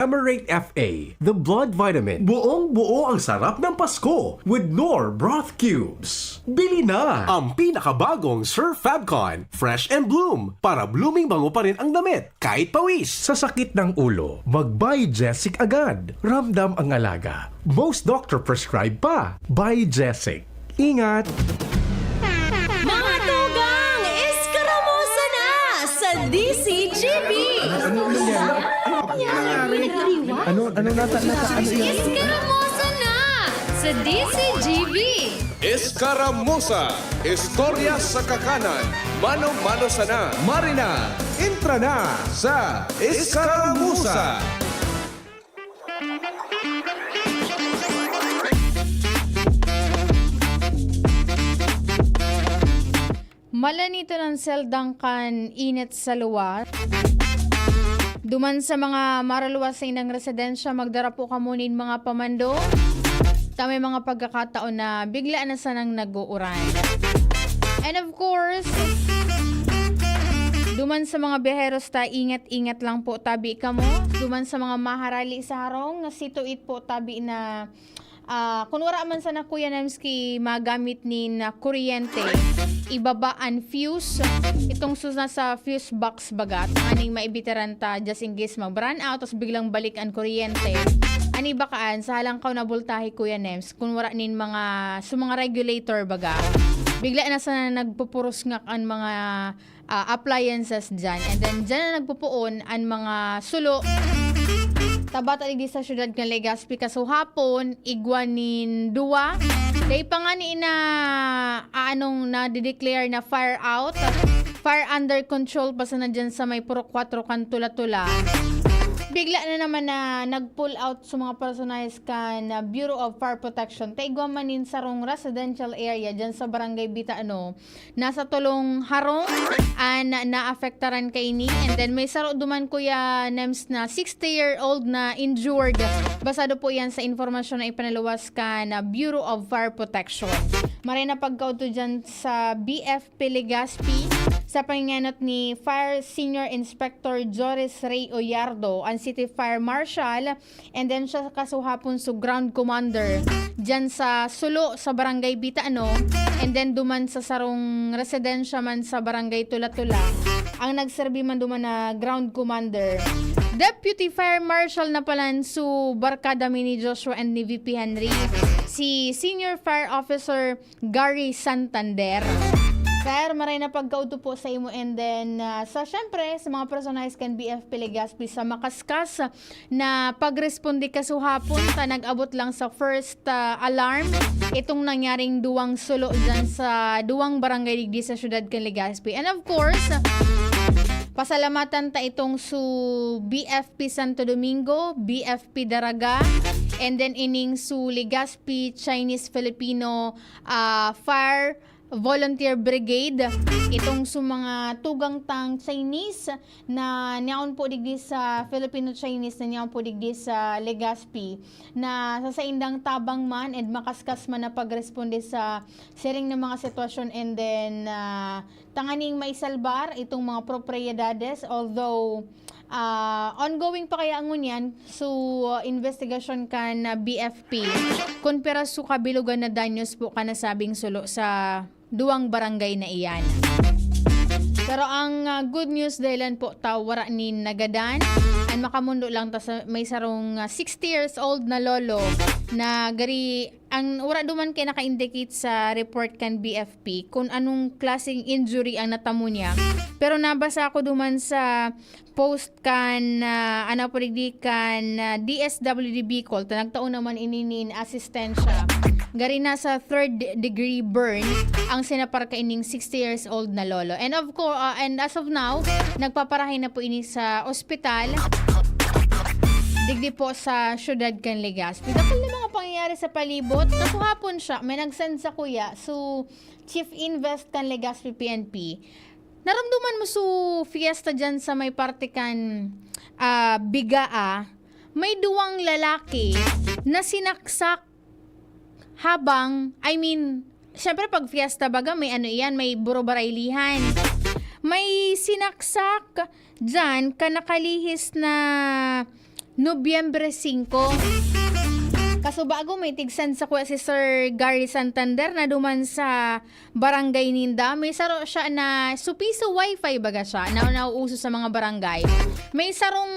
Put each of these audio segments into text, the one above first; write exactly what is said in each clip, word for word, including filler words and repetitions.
Emerate F A, the blood vitamin. Buong-buo ang sarap ng Pasko with Knorr Broth Cubes. Bili na! Ang pinakabagong Surf Fabcon, fresh and bloom. Para blooming bango pa rin ang damit, kahit pawis. Sa sakit ng ulo, mag-Biogesic agad. Ramdam ang alaga. Most doctor prescribe pa. Biogesic. Ingat! Mga tugang, eskaramusa na sa D C G B! Ano nangyari? Ano nangyari? May nagkariwa? Ano, ano nata, nata, ano yan? Eskaramusa na sa D C G B! Eskaramusa, istorya sa kakanan, mano-mano sana. Marina, intra na sa Eskaramusa. Malanito ng seldang kan init sa luwas. Duman sa mga maraluwas sa indang residensya, magdara po kamo nin mga pamando. Ta may mga pagkakataon na bigla na sanang nag-uuran. And of course, duman sa mga biyaheros ta, ingat-ingat lang po tabi kamo. Duman sa mga maharali sa harong, situit po tabi na Ah, kun wara man sana, Kuya Nems, ki magamit nin ah, kuryente, ibaba an fuse. Itong sus nasa fuse box baga, tanganing maibitaran ta just in case mag-brownout, tapos biglang balik an kuryente. An iba kaan, sa halangkaw na boltahe, Kuya Nems, kun wara nin mga, so mga regulator baga, bigla na sana nagpupuros nga an mga ah, appliances dyan. And then, dyan na nagpupuon an mga sulo. Tabata digdi sa siyudad kan Legazpi, kasuhapon, igwa nin duwa. Dai pa ngani na, aanong nadideclare na fire out. Fire under control pa sana dyan sa may Purok Cuatro kan Tula-Tula. Bigla na naman na nag-pull out sa mga personahes kan ah, Bureau of Fire Protection. Ta igwa man nin sarong residential area dyan sa Barangay Bitano. Nasa tolong harong an naapektaran kaini. And then may saro duman, Kuya Nems, na sixty-year-old na injured. Basado po yan sa impormasyon na ipinaluwas kan Bureau of Fire Protection. Maray na pagkaudto dyan sa B F P Legazpi, sa pangingenot ni Fire Senior Inspector Joris Ray Oyardo, an City Fire Marshal, and then siya kasuhapon so ground commander dyan sa Sulo sa Barangay Bitano, and then duman sa sarong residensya man sa Barangay Tula-Tula, ang nagserbi man duman na ground commander. Deputy Fire Marshal na palan so barkada mi ni Joshua and ni V P Henry, si Senior Fire Officer Gary Santander. Sir, maray na pagkaudto po sa imo, and then ah, sa, syempre, sa mga personahes kan B F P Legazpi sa makaskas na pagresponde kasuhapon ta nag-abot lang sa first ah, alarm itong nangyaring duwang sulo dyan sa duwang barangay digdi sa siyudad kan Legazpi. And of course, pasalamatan ta itong su B F P Santo Domingo, B F P Daraga, and then ining su Legazpi Chinese Filipino ah, Fire Volunteer Brigade. Itong su mga tugang tang Chinese na niyaon po digdi sa Filipino-Chinese na niyaon po digdi sa Legazpi, na sa saindang tabang man and makaskas man na pagresponde sa siring na mga sitwasyon, and then ah, tanganing maisalbar itong mga propriedades, although ah, ongoing pa kaya ngunyan so investigasyon kan ah, B F P kun pira su kabilugan na danyos po kan nasabing sulo sa duwang barangay na iyan. Pero ang ah, good news, dahilan po ta wara nin nagadan. An makamundo lang ta sa may sarong ah, sixty years old na lolo na gari, ang wara duman kay naka-indicate sa report kan B F P kun anong klaseng injury ang natamo niya. Pero nabasa ko duman sa post kan ah, ano po digdi kan ah, D S W D Bicol, ta nagtao naman ini nin asistensya. Gari na sa third de- degree burn ang sinapar kaining sixty years old na lolo. And of course, ah, and as of now, nagpaparahay na po ini sa ospital digdi po sa siyudad kan Legazpi. Dakul na mga pangyayari sa palibot. Kasuhapon siya, may nag-send sa kuya. So, Chief Invest kan Legazpi P N P. Naramdaman mo su fiesta dyan sa may parte kan ah, Bigaa? May duwang lalaki na sinaksak habang, I mean, syempre pag fiesta baga may ano iyan, may burobaraylihan. May sinaksak dyan ka nakalihis na Nobyembre singko. Kaso bago may tigsan sa kuya si Sir Gary Santander na duman sa barangay ninda. May saro siya na supiso wifi baga siya na nauuso sa mga barangay. May sarong,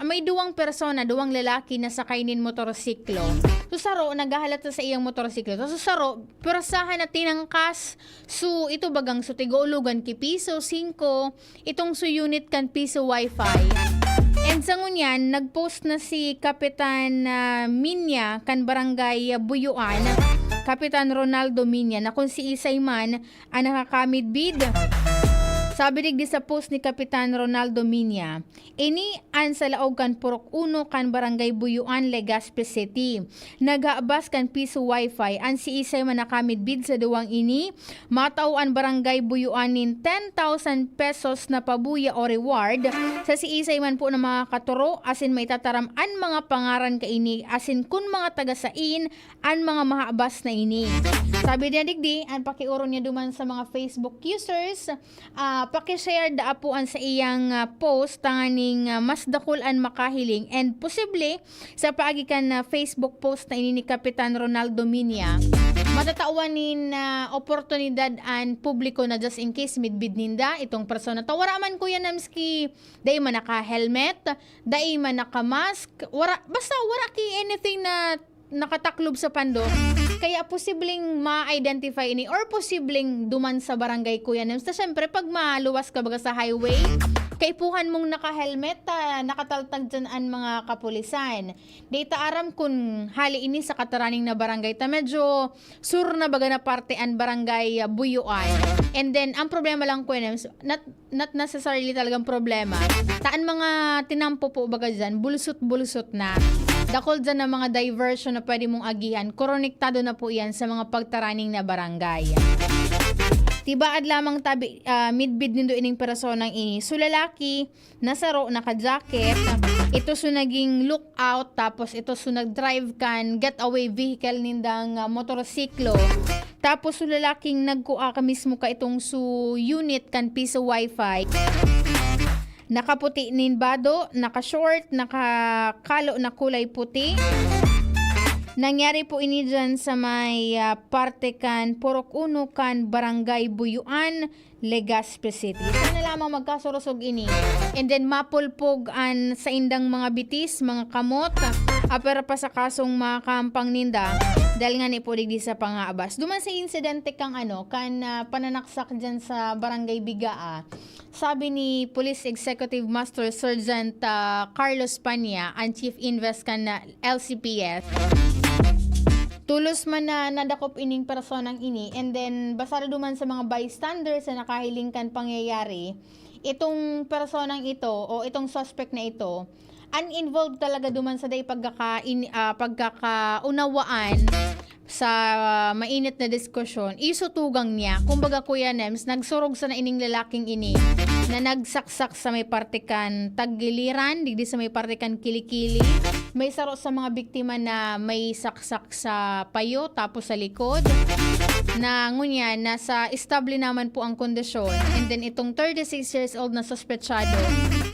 may duwang persona, duwang lalaki na sakay nin motorsiklo. So saro, naghahalat sa iyang motorsiklo. So, so saro, pwersahan na tinangkas. So, ito bagang so tiga-ulugan ki piso, singko, itong su unit kan piso wifi. And sa ngunyan, nag-post na si Kapitan, ah, Minya kan Barangay Buyuan, Kapitan Ronaldo Minya, na kung si Isay man ang nakakamidbid. Sabi digdi sa post ni Kapitan Ronaldo Minya, ini an sa laog kan Purok Uno kan Barangay Buyuan, Legazpi City. Naghabas kan piso wifi an si Isay man nakamidbid sa duwang ini. Matao an barangay buyuan nin ten thousand pesos na pabuya o reward sa siisay man po na makakatoro asin maitataram an mga pangaran kaini asin kun mga taga sain an mga mahabas na ini. Sabi niya digdi, an pakioro niya duman sa mga Facebook users, ah, paki-share daa po an sa iyang, ah, post tanganing, ah, mas dakul an makahiling and posible sa paagi kan, ah, Facebook post na ini ni Kapitan Ronaldo Minya, matatawan nin, ah, oportunidad an publiko na just in case midbid ninda itong persona ta. Wara man, Kuya Nems, ki dai man naka-helmet, dai man naka-mask, wara, basta wara ki anything na nakataklob sa pando. Kaya posibleng ma-identify ini or posibleng duman sa barangay, Kuya Nems. Ta syempre, pag maluwas ka baga sa highway, kaipuhan mong naka-helmet, ta nakataltag dyan an mga kapulisan. Di ta aram kun hali ini sa kataraning na barangay ta, medyo sur na baga na parte an barangay, ah, Buyuan. And then, ang problema lang, Kuya Nems, not, not necessarily talagang problema. Ta an mga tinampo po baga dyan, bulsot-bulsot na. Dakul dyan na mga diversion na pwede mong agihan. Konektado na po yan sa mga pagtaraning na barangay. Tibaad lamang tabi, ah, midbid nindo ining personang ini. So, lalaki, na saro, naka-jacket. Ito so naging lookout, tapos ito so nag-drive kan getaway vehicle nindang, ah, motorsiklo. Tapos so lalaking nagkua ka mismo ka itong so unit kan piso wifi. Nakaputi nin bado, naka-short, nakakalo na kulay puti. Nangyari po ini dyan sa may, ah, parte kan Purok Uno kan Barangay Buyuan, Legazpi City. Sana lamang magkasurusog ini. And then mapulpog an saindang mga bitis, mga kamot, apwera pa sa kasong makakahampang ninda dahil nga ni po digdi sa pangaabas. Duman sa insidente kang ano, kan, ah, pananaksak dyan sa Barangay Bigaa, sabi ni Police Executive Master Sergeant, ah, Carlos Pania, ang Chief Invest kan, ah, L C P S. Tulos man na nadakop ining personang ini, and then basado duman sa mga bystanders na nakahiling kan pangyayari, itong personang ito o itong suspect na ito, an involved talaga duman sa dai pagkaka-, in-, ah, pagkakaunawaan sa mainit na diskusyon, isutugang niya. Kumbaga, Kuya Nems, nagsurog sana ining lalaking ini na nagsaksak sa may parte kan taggiliran, digdi sa may parte kan kilikili. May saro sa mga biktima na may saksak sa payo, tapos sa likod. Na ngunyan, nasa estable naman po ang kondisyon. And then, itong thirty-six years old na suspetsado,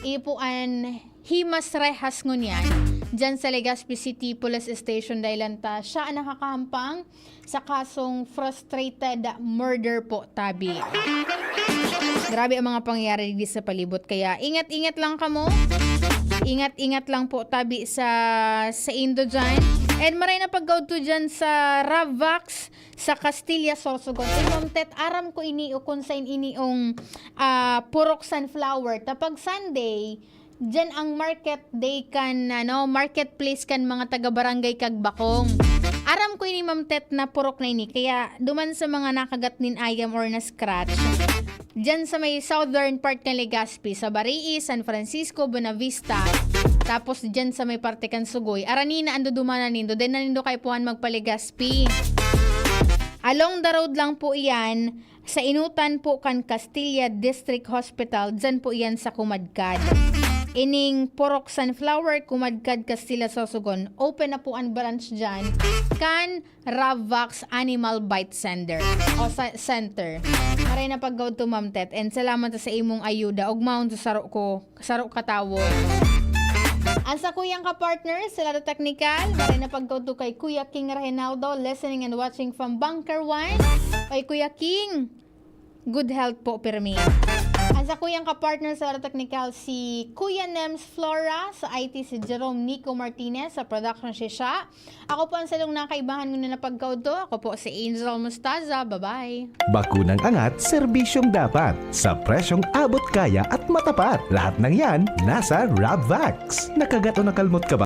ipuan himas rehas ngunyan dyan sa Legazpi City Police Station dahil ta siya ang nakakahampang sa kasong frustrated murder po, tabi. Grabe ang mga pangyayari digdi sa palibot, kaya ingat-ingat lang kamo. Ingat-ingat lang po, tabi, sa, sa indo dyan. And maray na pagkaudto dyan sa Ravax sa Castilla, Sorsogon. Uy, Ma'am Tet, aram ko ini o kung saan ini ong, ah, purok sunflower. Ta pag Sunday, diyan ang market day kan, ano, marketplace kan mga taga-barangay Kagbakong. Aram ko ini, Ma'am Tet, na purok na ini. Kaya duman sa mga nakagat nin ayam or na-scratch, diyan sa may southern part kan Legazpi, sa Barii, San Francisco, Buenavista, tapos diyan sa may parte kan Sugoy, arani na ang dudumanan nindo, then na nindo kaipuhan magpa-Legazpi. Along the road lang po iyan, sa inutan po kan Castilla District Hospital, dyan po iyan sa Kumadkad. Ining Purok Sunflower, Kumadkad, Castilla, Sorsogon. Open na po ang branch dyan kan Ravax Animal Bite Center o sa center. Maray na pagkaudto, Ma'am Tet, and salamat sa imong ayuda. Ugmaon sa saro ko, saro ka tawo. Ang sakuyang ka-partner sa lado teknikal, maray na pagkaudto kay Kuya King Reginaldo, listening and watching from Bunker One. Kay Kuya King, good health po, pirmi. Ang sakuyang ka-partner sa lado teknikal, si Kuya Nems Flora, sa I T si Jerome Nico Martinez, sa production si Sha. Ako po ang salong nakaibahan ngunyan na pagkaudto. Ako po si Angel Mostaza. Bye-bye. Bakunang angat, serbisyong dapat. Sa presyong abot kaya at matapat. Lahat ng yan, nasa Rabvax. Nakagat o nakalmot ka ba?